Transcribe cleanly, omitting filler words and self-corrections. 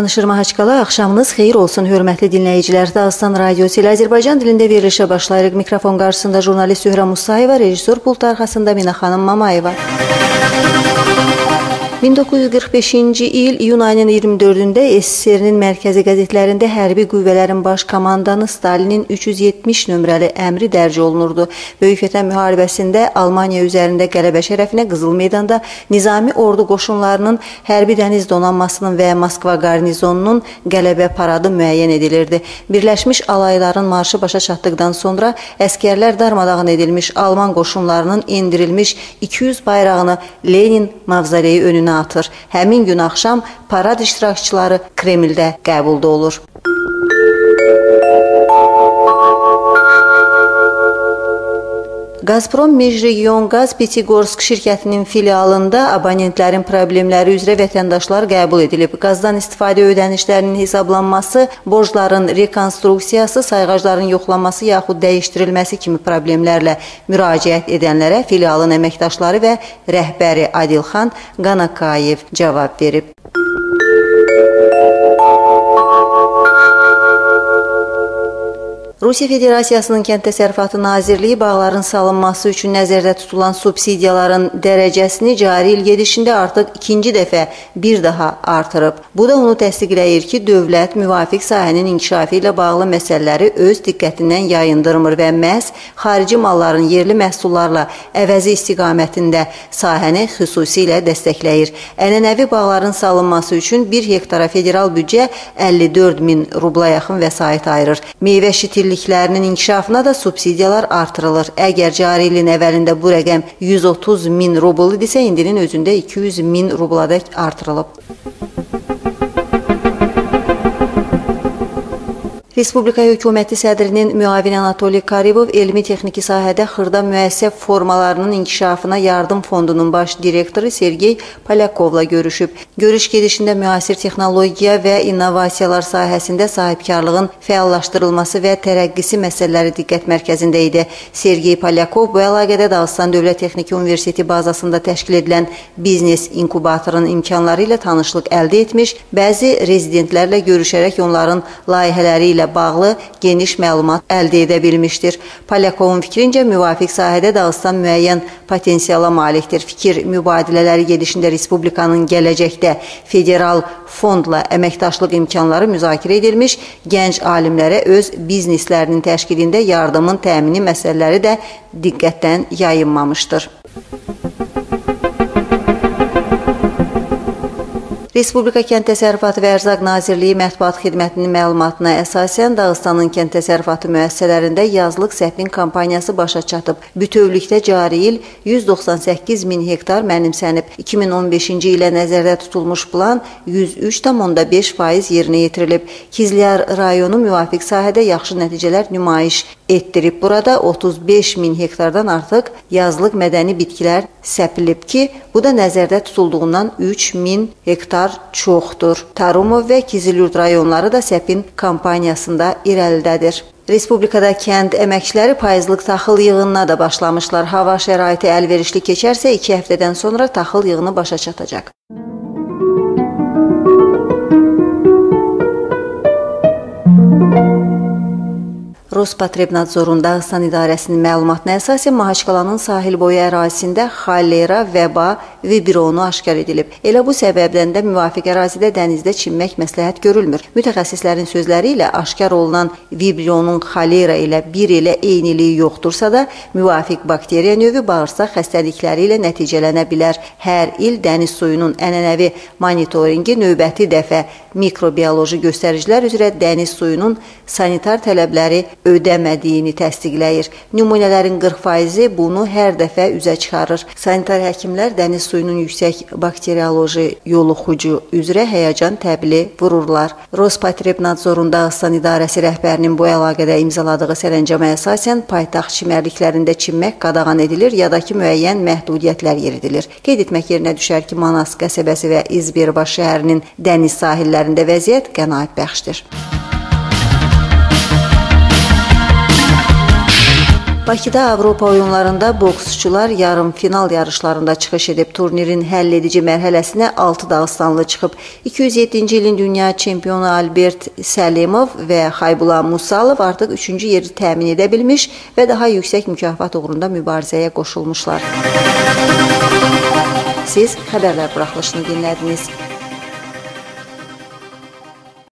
Danışır Mahaçqala, axşamınız xeyir olsun, hörmətli dinləyicilər. Dağıstan Radiosu ilə Azərbaycan dilində verilişə başlayırıq. Mikrofon qarşısında jurnalist Zührə Musayeva, rejissor pult arxasında Mina xanım Mamayeva. 1945-ci il iyun ayının 24-də SSR-nin mərkəzi qəzetlərində hərbi qüvvələrin baş komandanı Stalinin 370 nömrəli əmri dərc olunurdu. Böyük Vətən müharibəsində Almaniya üzərində qələbə şərəfinə Qızıl Meydanda nizami ordu qoşunlarının hərbi dəniz donanmasının və Moskva qarnizonunun qələbə paradı müəyyən edilirdi. Birləşmiş alayların marşı başa çatdıqdan sonra əskərlər darmadağın edilmiş Alman qoşunlarının endirilmiş 200 bayrağını Lenin mavzoleyi önünə atır. Həmin gün axşam parad iştirakçıları Kremldə qəbulda olur. Gazprom Mejregionqaz Pitigorsk şirkətinin filialında abonentlərin problemləri üzrə vətəndaşlar qəbul edilib. Qazdan istifadə ödənişlərinin hesablanması, borcların rekonstruksiyası, sayğacların yoxlanması yaxud dəyişdirilməsi kimi problemlərlə müraciət edənlərə filialın əməkdaşları və rəhbəri Adilxan Qanakayev cavab verib. Rusiya Federasiyasının Kənd Təsərrüfatı Nazirliyi bağların salınması üçün nəzərdə tutulan subsidiyaların dərəcəsini cari il gedişində artıq ikinci dəfə bir daha artırıb. Bu da onu təsdiqləyir ki, dövlət müvafiq sahənin inkişafı ilə bağlı məsələləri öz diqqətindən yayındırmır və məhz xarici malların yerli məhsullarla əvəzi istiqamətində sahəni xüsusilə dəstəkləyir. Ənənəvi bağların salınması üçün 1 hektara federal büdcə 54 min rubla yaxın vəsait ayırır. Meyvə şitilliklərinin inkişafına da subsidiyalar artırılır. Əgər cari ilin əvvəlində bu rəqəm 130 min rubl idisə, indinin özündə 200 min rubladək artırılıb. Respublika Hökuməti sədrinin müavini Anatoli Karibov elmi-texniki sahədə xırda müəssisə formalarının inkişafına yardım fondunun baş direktoru Sergey Polyakovla görüşüb. Görüş gedişində müasir texnologiya və innovasiyalar sahəsində sahibkarlığın fəallaşdırılması və tərəqqisi məsələləri diqqət mərkəzində idi. Sergey Polyakov bu əlaqədə Dağıstan Dövlət Texniki Universiteti bazasında təşkil edilən biznes inkubatorun imkanları ilə tanışlıq əldə etmiş, bəzi rezidentlərlə görüşərək onların layihələri ilə bağlı geniş məlumat əldə edə bilmişdir. Polyakovun fikrincə, müvafiq sahədə Dağıstan müəyyən potensiala malikdir. Fikir mübadilələri gedişində Respublikanın gələcəkdə federal fondla əməkdaşlıq imkanları müzakirə edilmiş, gənc alimlərə öz bizneslərinin təşkilində yardımın təmini məsələləri də diqqətdən yayınmamışdır. Respublika Kənd Təsərrüfatı və Ərzaq Nazirliyi Mətbuat Xidmətinin məlumatına əsasən Dağıstanın kənd təsərrüfatı müəssisələrində yazlıq səpin kampaniyası başa çatıb. Bütövlükdə cari il 198 min hektar mənimsənib. 2015-ci ilə nəzərdə tutulmuş plan 103,5% yerinə yetirilib. Kizlyar rayonu müvafiq sahədə yaxşı nəticələr nümayiş etdirib. Burada 35 min hektardan artıq yazlıq mədəni bitkilər səpilib ki, bu da nəzərdə tutulduğundan 3 min hektar çoxdur. Tarumov və Kizilyurt rayonları da səpin kampaniyasında irəlidədir. Respublikada kənd əməkçiləri payızlıq taxıl yığınına da başlamışlar. Hava şəraiti əlverişli keçərsə 2 həftədən sonra taxıl yığını başa çatacaq. Rospotrebnadzorun Dağıstan İdarəsinin məlumatına əsasən Mahaçqalanın sahil boyu ərazisində xolera, vəba, vibrionu aşkar edilib. Elə bu səbəbdən də müvafiq ərazidə dənizdə çimmək məsləhət görülmür. Mütəxəssislərin sözləri ilə aşkar olunan vibrionun xolera ilə bir elə eyniliyi yoxdursa da, müvafiq bakteriya növü bağırsaq xəstəlikləri ilə nəticələnə bilər. Hər il dəniz suyunun ənənəvi monitorinqi növbəti dəfə mikrobioloji göstəricilər üzrə dəniz suyunun sanitar tələbləri ödəmədiyini təsdiqləyir. Nümunələrin 40%-i bunu hər dəfə üzə çıxarır. Sanitar həkimlər dəniz suyunun yüksək bakterioloji yoluxucu üzrə həyəcan təbili vururlar. Rospotrebnadzorun Dağıstan İdarəsi rəhbərinin bu əlaqədə imzaladığı sərəncama əsasən paytaxt çimərliklərində çimmək qadağan edilir ya da ki, müəyyən məhdudiyyətlər yeridilir. Qeyd etmək yerinə düşər ki, Manas qəsəbəsi və İzbirbaş şəhərinin dəniz sahillərində vəziyyət qənaətbəxşdir. Bakıda Avropa oyunlarında boksçular yarım final yarışlarında çıxış edib. Turnirin həll edici mərhələsinə 6 dağıstanlı çıxıb. 207-ci ilin dünya çempionu Albert Səlimov və Xaybula Musalov artıq 3-cü yeri təmin edə bilmiş və daha yüksək mükafat uğrunda mübarizəyə qoşulmuşlar. Siz xəbərlər buraxılışını dinlədiniz.